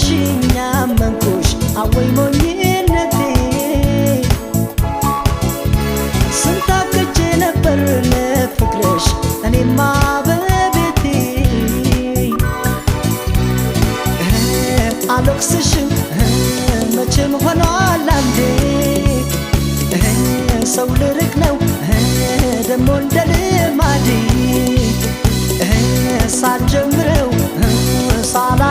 አመንሽኝ አመንኩሽ አወይ ሞኝነቴ። ስንት አቅጄ ነበር ለፍቅርሽ እኔማ በቤቴ። አልወቅስሽም መቼም ሆኗል አንዴ። ሰው ልርቅ ነው ደሞ እንደ ልማዴ። ሳልጀምረው ሳላ